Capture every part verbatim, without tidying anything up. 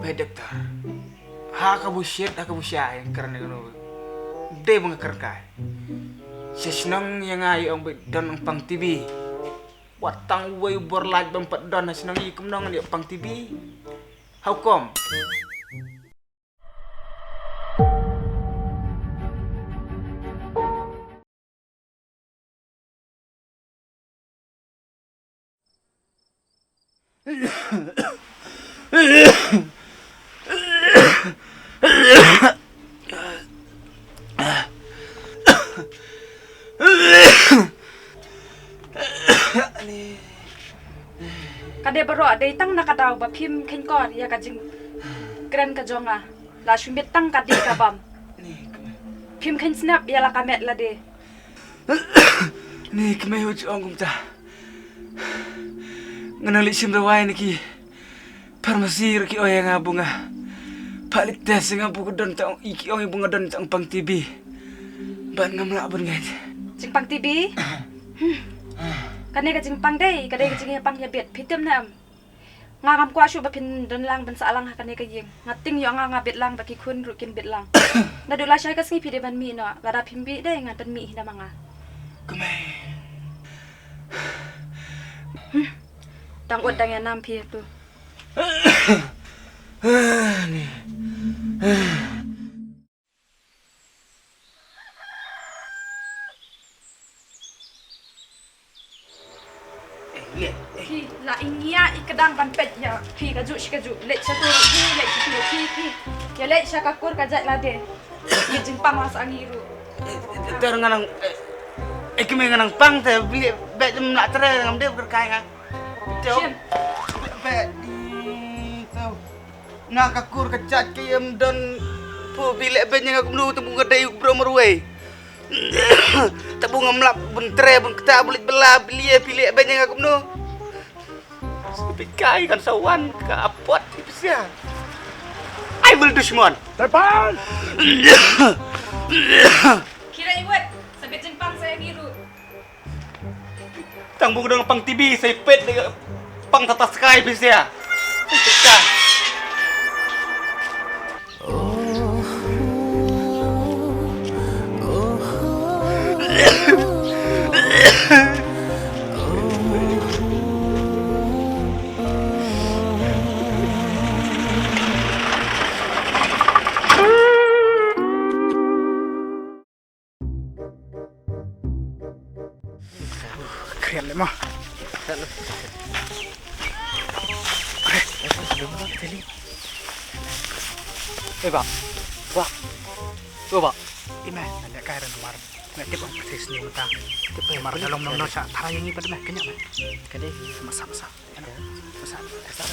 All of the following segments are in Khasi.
Peit doktor. Ha ka bushit, ha ka bushai, kren ïa kano. Dei ba nga kren kai. Sha shnong ïa nga ïa ong ba don ong pang T B. Wat tang uwei u bor lait bym pat don ha shnong ïa kumno ngan ïa pang T B. How come? Ka dei baroh dei tang na ka daw ba phim kheiñ kor ïa ka jingkren ka jong nga. La shu miet tang ka dei ka bam. Phim kheiñ snap ïa la ka met lade. Ni kmie, u ju ong kumta. Nga nang leit shim dawai na ki pharmacy ruh ki ong ïa nga ba nga phah leit test ïa nga ba nga don tang, ki ong ïa ba nga don tang pang T B. Ban ngam lah ban ngeit. Jingpang T B? Hmm. Kane ka jingpang dei, ka dei ka jingïapang ïabit. Phi tip ne em? Nga ngam kwah shuh ba phin don lang ban sah lang ha kane ka ïing. Nga tieng ïoh nga nga bit lang ba ki khun ruh kin bit lang. Naduh lashai ka sngi phi dei ban mih noh, lada phim mih dei ngan pynmih hi na ma nga. Kumai. Hmm. Dang ut dang ïa nam phi tu. Ni. Eh, eh, eh. Phi la ïa ngi ïa i kdang ban peit ïa phi kajuh shi kajuh. Leit sha tu phi, leit sha tu phi, phi. Ïa leit sha ka kur ka jait lade. Ïa jingpang la sa ngi ruh. Eh, eh, ter nga nang, eh, eh, kmie nga nang pang te bli beit jam la tre ngam dei ber kai nga. Te. Shem. Beit di tu. Na ka kur ka jait ka ïem don phu phi leh beiñ ïa nga kumno te bu nga dei u briew marwei. Te bu ngam lap bun tre bun kta bu leit bela beli phi leh beiñ ïa nga kumno. Stupid guy kan sa wan ka apot ipsia. Ai bel dushmon. Tepan. Kira iwet sabit jingpang saya ngiru. Tang bu dang pang T B sa ipit pang tata sky pisia. Kren le ma. Eh, ba. Ba. Tu, ba. Ime, nanda kai ran mar. Nanda tip ang pati sini mata. Tip ang mar dalam nom nosa. Tara yang ipat meh kenyang meh. Kade. Masa, masa. Masa, masa.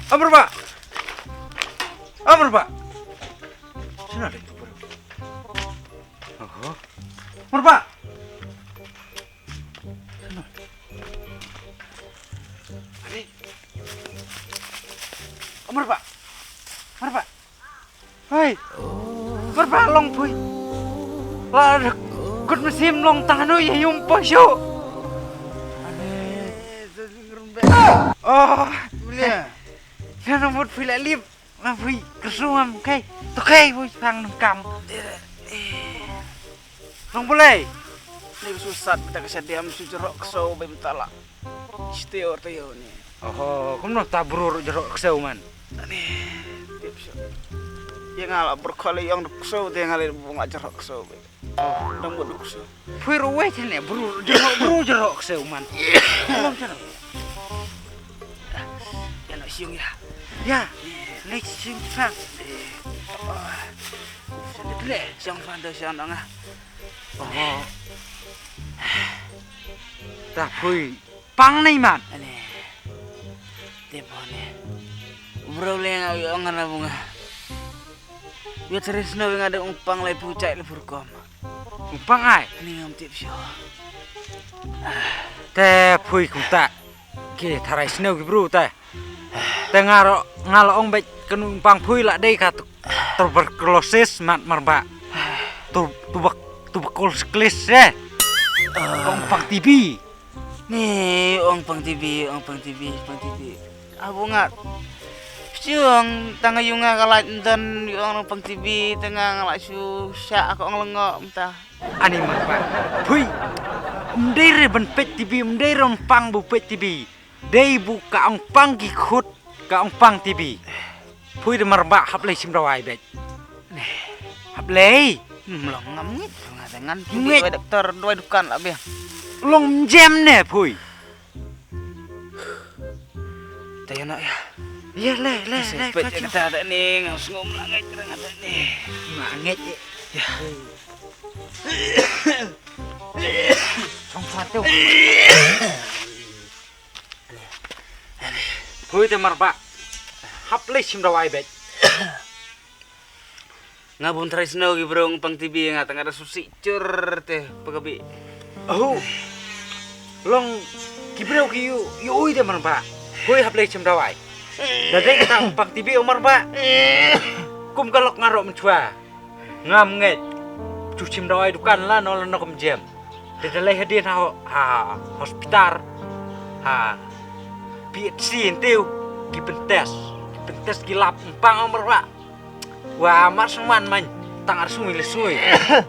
Amar ba. Amar ba. Sino dei tu baru? Oho. Amar ba. Sino? Amar ba. Amar ba. Hei. Mar ba long pui. La kut mynsiem long tang hanu ïa yum poi shu. Oh. Ïa nang mut pui la lip. Nga pui kyrsu ngam kai. To kai pui pang nang kam. Long bulai. Ni kyrsu sat bita ka shadiam su jerok kso bai mtala. Shiteo tayo ni. Oho, kumno ta brur jerok kso man. Ani, tip shu. Ïa nga la brkhol ïong kso te nga le bu nga jerok kso. Dang bu kso. Phui ruwei te ne brur jerok brur jerok kso man. Kumno jerok. Ïa no siung ïa. Ïa. Le siung sang. Sende tle siung fan do siung dong ah. Oho. Ta phui. Pang nei man. Ane. Te pone. Bro le nga ong ana bunga. Yo teres no nga deng ong pang lai pucai le purkom. Ong pang ai. Ani ngam tip sio. Te phui kumta. Ke tharai snow ki bro te. Te nga ro nga lo ong bek kenu ong pang phui la dei ka tu-, tuberculosis mat marba. Tu-, tubak-, tuberculosis eh. Ong pang T V. Ni ong pang T V, ong pang T V, pang T V. Abu ngat. Psiong tang ayu nga ka lait ndan ong pang T V tang nga la shu sha ka ong lengo mta. Ani man pa. Phui. Um dei re ban pet T V, um dei re ong pang bu pet T V. Dei bu ka ong pang ki khut. Ka ong pang T V. Phui de marbah hap lei sim dawai bek. Hap lei. Mlong ngam ngit nga dengan. Ngit. Dawai doktor, dawai dukan lah beh. Long jem ne phui. Tayo na ya. Ya le le le. Pet kata ada ni ngam sngum lah ngit ada ni. Ngit. Ya. Song satu. Phui te marbah. Hap lei sim dawai bek. Nga bun trai snow ki bro pang T V nga tang ada susi cur te pagabi. Oh. Long ki bro ki yu yu ui te marbah. Phui hap lei sim dawai. Da dei kata pang T V ong marbah. Kum ka lok nga rok menchwa. Ngam ngeit. Chu sim dawai dukan la no la no kum jem. Te da lei hadien ha, ha hospital. Ha P H C yntiu ki pyntes. Ki pyntes ki lap ong pang ong marbah. Wa mar sngwan man tang ar sngui le sngui.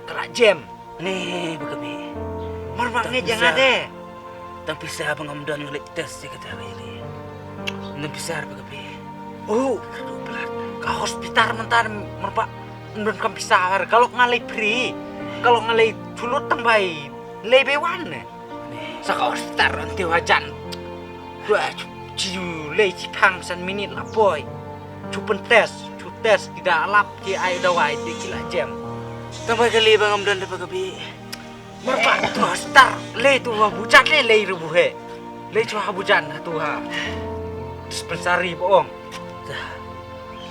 Kra jem. Ni bakabi. Marbah ngeit jang ade. Tang pisa ba ngam don ngelik test ïa kata ka ïa ni. Ngam don pisa ba ka phi. Oh, ka hospital mynta marbah ngam don kam pisa har ka lok nga lei free. Ka lok nga lei chulut tang bai lei bai wan ne. Sa ka hospital ynte hajan. Dua chiu lei chi phang san minit la poi. Chu pen test, chu test ki da lap ki ai dawai te ki la jem. Tang bai ka lei ba ngam don da ba ka phi. Marbah tu ha star le tu ha bujan le le ru buhe. Le tu ha bujan ha tu ha dispensary ba ong. Da.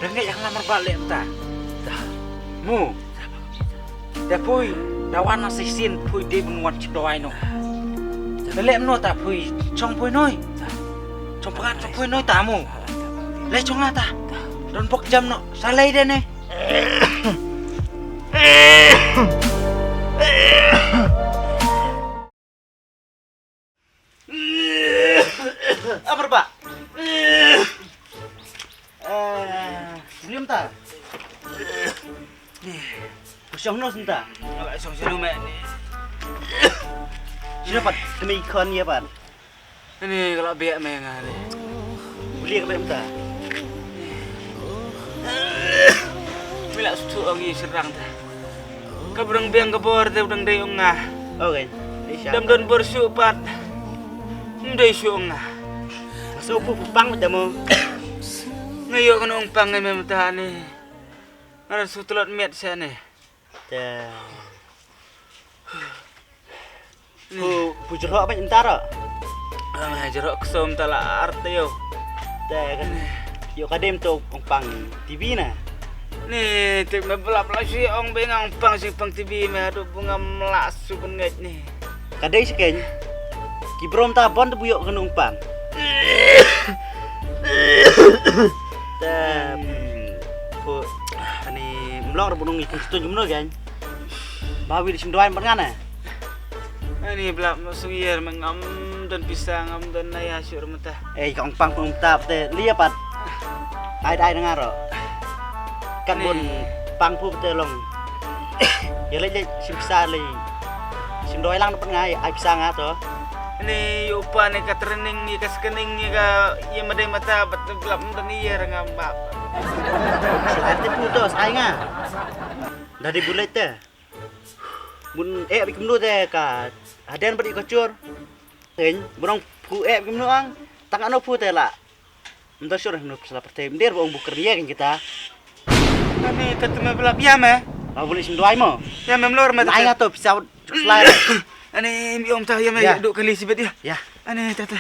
Da ngeit ha nga marbah le ta. Da. Mu. Da pui da wan na sisin pui de bun wan chi dawai no. Da le no ta pui chong pui noi. Chong pangan chong pui noi ta mu. Le chong ta. Don bok jam no. Sa le de ne. Amar ba. Eh, William ta. Shong nos ta. Shong shong me ni. Sino pat kami kon ya pat. Ani ka la biak me nga ni. Beli ka bem ta. Mila sutu ong i serang ta. Ka brang biang ka bor te brang dei ong nga. Okay. Dam don bor su pat. Ndei su ong nga. Su pu pang ta mo. Ngayo kan ong pang me mata ni. Ngana su telot met sa ni. Te. Pu pu jero ba ntar. Ang ha jero ksom tala arte yo. Te kan. Yo kadem to ong pang T V na. Ni tik me bla bla si ong beng ong pang si pang T V me adu bunga mla su pengej ni. Kadei si keny. Ki brom ta bon tu buyok kan ong pang. Te pu ani mlong rebunung ikun stun jumno keny. Ba wi di sim duai ban ngana. Ani blak no sung yer me ngam don pisa ngam don naya syur mata. Eh kong pang pung tap te lia pat. Ai dai ngaro. Kan bun pang pu te long. Ya le le sim pisa le. Sim duai lang dapat ngai ai pisa nga to. Ni upa ni ka training ni ka scanning ni ka ye madai mata bat blak don yer ngam bap. Ati pu to sai nga. Dari bulet te. Bun eh bikin dulu te ka aden beri kacur. Eng, burung pu eh bikin dulu ang. Tang ano pu te la. Mda syur nu psala perte mder burung buker ye kan kita. Ani kata me bela biam eh. Ba boleh sim duai mo. Ya mem lor me. Nai ngato pisa slai. Ani mi om ta ya me duk kali sibet ya. Ya. Ani tata.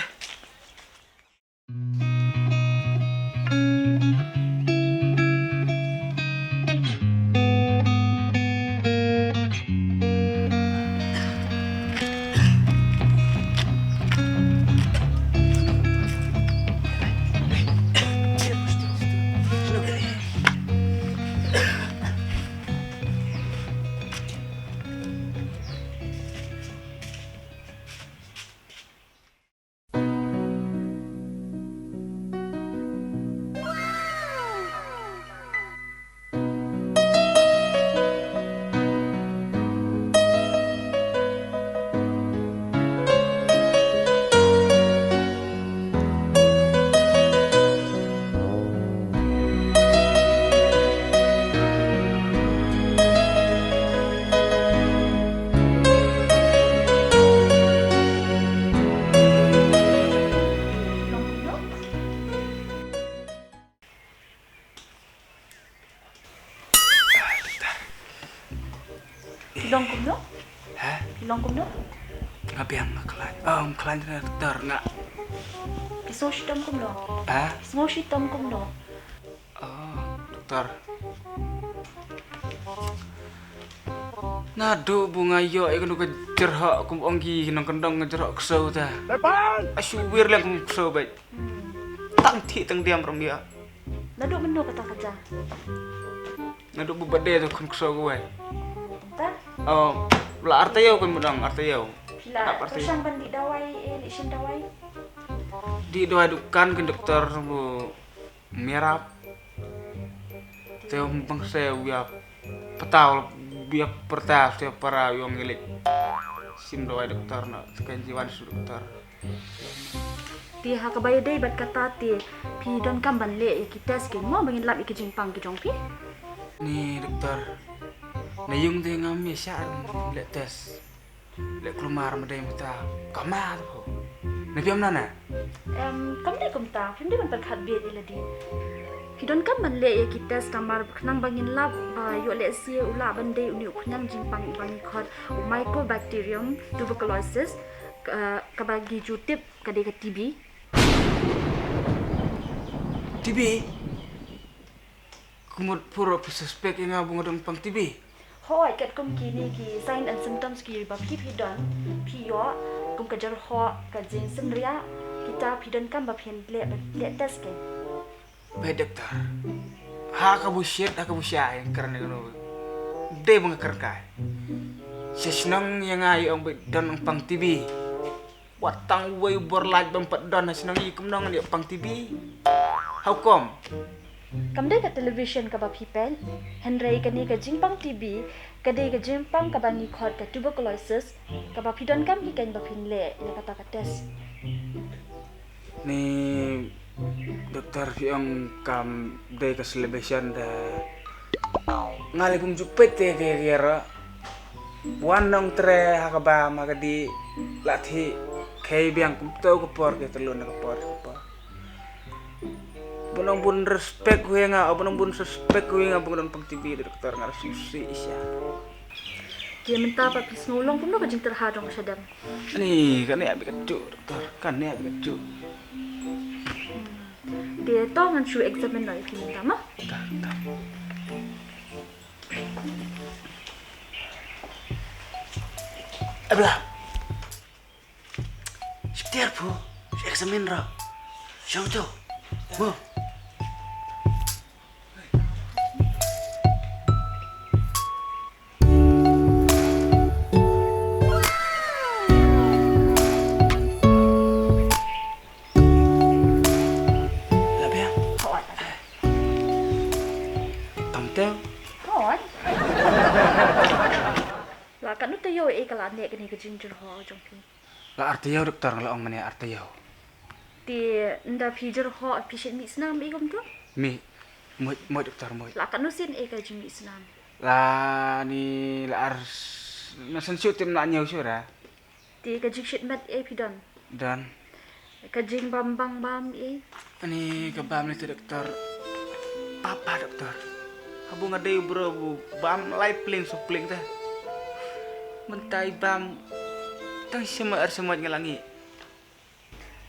Ha? Phi long kumno? Nga biang, nga khlaiñ. Oh, nga khlaiñ, doktor, nga. Phi sngew shitom kumno? Ha? Phi sngew shitom kumno? Oh, doktor. Naduh ba nga ïoh ïa kano ka jyrhoh kum ong ki nongkyndong, ka jyrhoh ksew ta. Lepan! Ashu wir leng kum ksew beit. Hmm. Tang thik tang diam ruh ym ïoh. Naduh mynno kata ka jia? Naduh ba birthday to khun ksew kawei. Ta? Oh, la artaïew kan mudang artaïew. Phi la pyrshang ban dih dawai, eh, leit shim dawai? Dih dawai dukan kan doktor bu ym ïarap. Te ym pang se u ïa pyrta, u ïa pyrta, te para u ong ïa leit shim dawai doktor na, te kan jiwan shu doktor. Te ha kaba ïadei bad kata te phi donkam ban leh ïa ki test kein mo ba ngin lap ïa ki jingpang ki jong phi? Ni doktor. Na ïung te ngam ïa shah leh test. Leh kulmar ma dei mynta. Ka ma te pho. Na biang na na? Em, kam dei kumta. Phim dei ban pyrkhat bieit ïa lade. Phi donkam ban leh ïa ki test namar khnang ba ngin lap ba ïoh lehse u lah ban dei une u khñiang jingpang uba ngi khot u Mycobacterium tuberculosis, ka, kaba ngi ju tip ka dei ka T B. T B? Ka mut pura phi suspect ïa nga ba nga don pang T B? Hooid, katkum kine ki sign and symptoms kiba phi phi don, phi ïoh kum ka jyrhoh, ka jingsynriah, kita phi donkam ba phin leh, leh test kein. Bad doktor, ha kaba shit, ha kaba shai, kren ïa kano, dei ba nga kren kai. Sha shnong ïa nga ïa ong ba don pang T B. Wat tang uwei u bor lait bym pat don ha shnong, i kumno ngan ïoh pang T B? How come? Kam dei ka television kaba phi peit, hynrei kane ka jingpang T B ka dei ka jingpang kaba ngi khot ka tuberculosis, kaba phi donkam hi kein ba phin leh ïa kata ka test. Ni doktor, phi ong kam dei ka celebration da. Nga leh bym ju peit te ke ke ra. Wan nong tre ha ka bam ha ka dih, la thik khie biang kumto ka por, ke tylun ka por, ka por. Ba nong bun respect ïa nga, ba nong bun suspect ïa nga ba nga don pang T B, doktor, nga rasa shisha. Te mynta pat phi sngew long kumno ka jingtyrha jong ka shadem? Ani, kane abi ka juk, doktor, kane abi ka juk. Te to ngan shu examine noh ïa phi mynta mo. Ta, ta. Ebla. Shiptiar phu, examine ra. Shong to. Mo. La biang. Tam teo. Hooid. La katno taïew e ka la neh kane ka jingjyrhoh jong phi? La ar taïew doktor, nga la ong mane ar taïew. Te ynda phi jyrhoh phi shait mih snam e kumto? Mih, mih, mih doktor, mih. La katno sien e ka jingmih snam? La ni la ar, na san shu tim na ñiew shu ra. Te ka jingshit met e phi don? Don. Ka jingbam bang bam e? Ani ka bam lei te doktor. Papa doktor. Haba nga dei u bro u bam lai pling su pling te. Mynta i bam tang shima ar shima nga la ngi.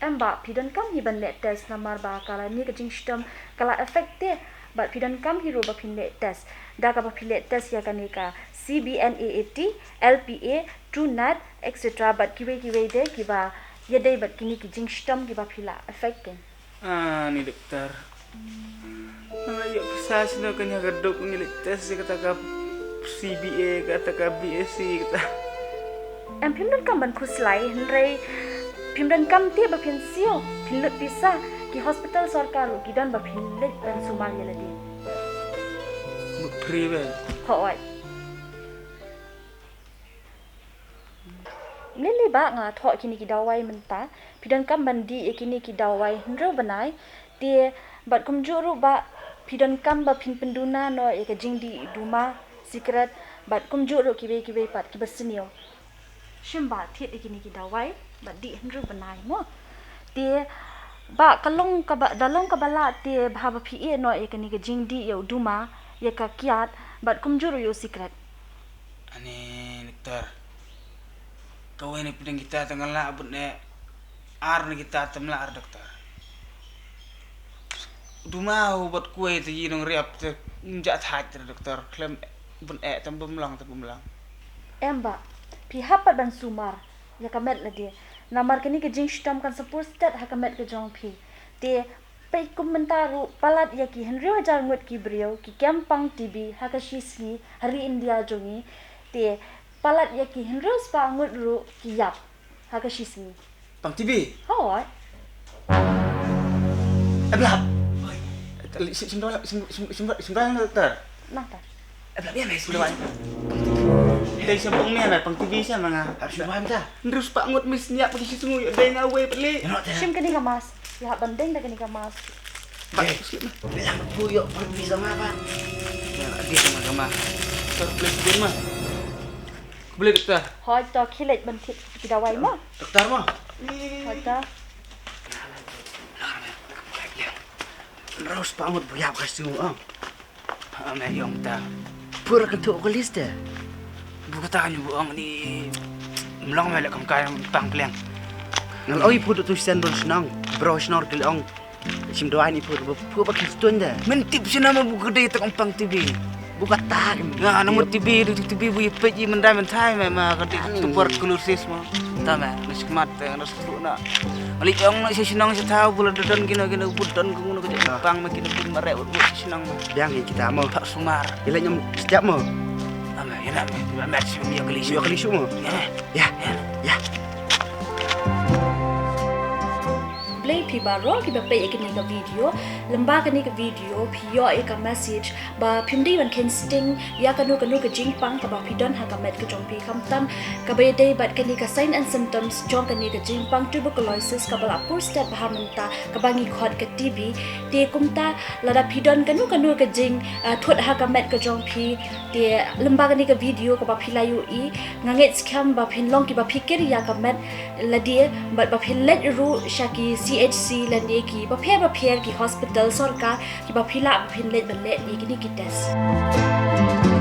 Em bah, phi donkam hi ban leh test namar ba ka la ni ka jingshitom ka la affect te. Bad phi donkam hi ruh ba phin leh test. Da kaba phi leh test ïa kane ka C B N A A T, L P A, TrueNat, et cetera. Bad kiwei kiwei de kiba ïadei bad kine ki jingshitom kiba phi la affect kein. Ah, ni doktor. Nga la ïoh pisa sino kane ka duk ngi leh test ïa kata ka C B A, kata ka B A C, kata. Em, phim donkam ban khuslai, hynrei phim donkam te ba phin siew, phin lut pisa, ki hospital sorkar ruh ki don ba phin leit ban sumar ïa lade. Mut free ba? Hooid. Lei lei bah, nga thoh kine ki dawai mynta, phi donkam ban dih ïa kine ki dawai hynriew bnai, te bad kumjuh ruh bah phi donkam ba phin pynduna noh ïa ka jingdih duma, sikret, bad kumjuh ruh kiwei kiwei pat kiba sniew. Shim bah thied ïa kine ki dawai bad dih hynriew bnai mo. Te bah ka long kaba, da long kaba lah te bah ba phi ïeh noh ïa kane ka jingdih ïa u duma, ïa ka kiad, bad kumjuh ruh ïa u sikret. Ani doktor. Kawei na pdeng kita te nga lah ban eh ar na kita te mlah ar doktor. Duma u bad kuwei te yi nong riap te mjah thaj te doktor. Klem ban eh te bym long te bym long. Em ba, phi hap pat ban sumar ïa ka met lade. Namar kane ka jingshitom kan sa pur stet ha ka met ka jong phi. Te peit kum mynta ruh palat ïa ki hynriew hajar ngut ki briew ki kem pang T B ha ka shisngi ha ri India jong ngi. Te palat ïa ki hynriew spah ngut ruh ki ïap ha ka shisngi. Pang T B? Hooid. Eh, blap. Oi. Sim, sim, sim, sim, sim, sim, sim, doktor. Nang ta. Eh, blap, ïa, meh, sim, doktor. Dei sim, pang, meh, meh, pang T B sim, manga. Harus sim, doktor. Hynriew spah ngut mis ïap ha ka shisngi, dei nga wei peli. Ïa, doktor. Shim kane ka mask. Ïa, ban deng da kane ka mask. Pak, eh, sikit, mah. Bilang bu, ïoh, pergi sama, Pak. Ïa, adi sama, sama. Doktor, please, bun, mah. Khublei, doktor. Hooid, to, khie leit ban thied ki dawai, mo. Doktor, mo. Hooid, to. Hynriew spah ngut bu ïap ka shisngi, ong. Ah, meh, ïong ta. Pura kan tu ka list, eh. Bu kata kan bu ong ni. Mlong, meh, leh kam kai pang pliang. Ngal oi pu tu sen bro shnong. Bro shnong ki ong. Sim dawai ni pu, pu ba ki stun da. Men tip sina ma bu ka dei ta ong pang T B. Bu kata kan. Ya, na mu T B, du T B bu ipet i mendai mentai, meh, ma ka dei tu tuberculosis mo. Ta, meh, na sikmat te na satu na. Ngali ong na shisnong sha thaw bu la don kino kino bu don kino kino. Ah. Pang ma kino kino mare u shisnong. Biang kita mo. Pak sumar. Ila nyam setiap mo. Ama ina me me me si me kali si. Me kali si mo. Ya. Ya. Ya. Blei phi baroh kiba peit ïa kane ka video, lymba kane ka video phi ïoh ïa ka message ba phim dei ban kheiñ sting ïa kano kano ka jingpang kaba phi don ha ka met ka jong phi, khamtam kaba ïadei bad kane ka sign and symptoms jong kane ka jingpang tuberculosis kaba la pur stet bha mynta kaba ngi khot ka T B. Te kumta lada phi don kano kano ka jing, ah, thut ha ka met ka jong phi, te lymba kane ka video kaba phi la ïohi, nga ngeit skhem ba phin long kiba phikir ïa ka met lade bad ba phin leit ruh sha ki C H C lane kiba pher ba pher ki hospital sorkar kiba phi lah ba phin leit ban leh ïa kine ki test.